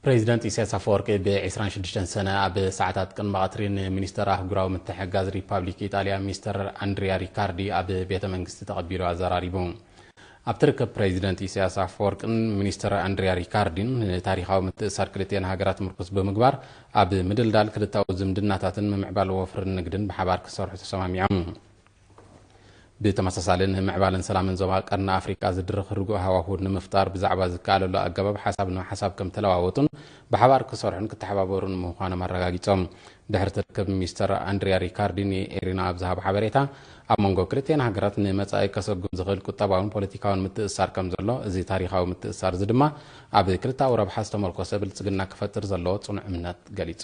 ፕሬዚደንት ኢሳያስ ኣፈወርቂ ብ ዕስራን ሽዱሽተን ሰነ ኣብ ሰዓታት ቅድሚ ቀትሪ ንሚኒስተር ኣህጉራዊ ምትሕግጋዝ ሪፓብሊክ ኢጣልያ ሚስተር ኣንድሪያ ሪካርዲ ኣብ ቤተ መንግስቲ ተቐቢሉ ኣዘራሪቡ። ኣብቲ ርክብ ፕሬዚደንት ኢሳያስ ኣፈወርቅን ሚኒስተር ኣንድሪያ ሪካርዲን ንታሪኻዊ ምትእሳር ክልቲኤን ሃገራት ምርኩስ ብምግባር ኣብ ምድልዳል ክልታዊ ዝምድናታትን ምምዕባል ወፍርን ንግድን ብሓባር ክሰርሑ ተሰማሚዖም። ብተመሳሳሊ ንምዕባለን ሰላምን ዞባ ቀርኒ ኣፍሪቃ ዝድርኽ ርጉእ ሃዋሁ ንምፍጣር ብዛዕባ ዝከኣለሉ ኣገባብ ሓሳብ ንሓሳብ ከም ተለዋወጡን ብሓባር ክሰርሑን ክተሓባበሩን ምዃኖም ኣረጋጊጾም። ድሕሪ ትርከብ ሚስተር ኣንድሪያ ሪካርዲ ንኤሪና ኣብ ዝሃቦ ሓበሬታ ኣብ መንጎ ክልቲኤን ሃገራት ንመጻኢ ከሰጉም ዝኽእል ቁጠባውን ፖለቲካውን ምትእሳር ከም ዘሎ፣ እዚ ታሪኻዊ ምትእሳር እዚ ድማ ኣብ ክልታዊ ረብሓ ዝተመርኮሰ ብልጽግና ክፈጥር ዘለዎ ጽኑዕ እምነት ገሊጹ።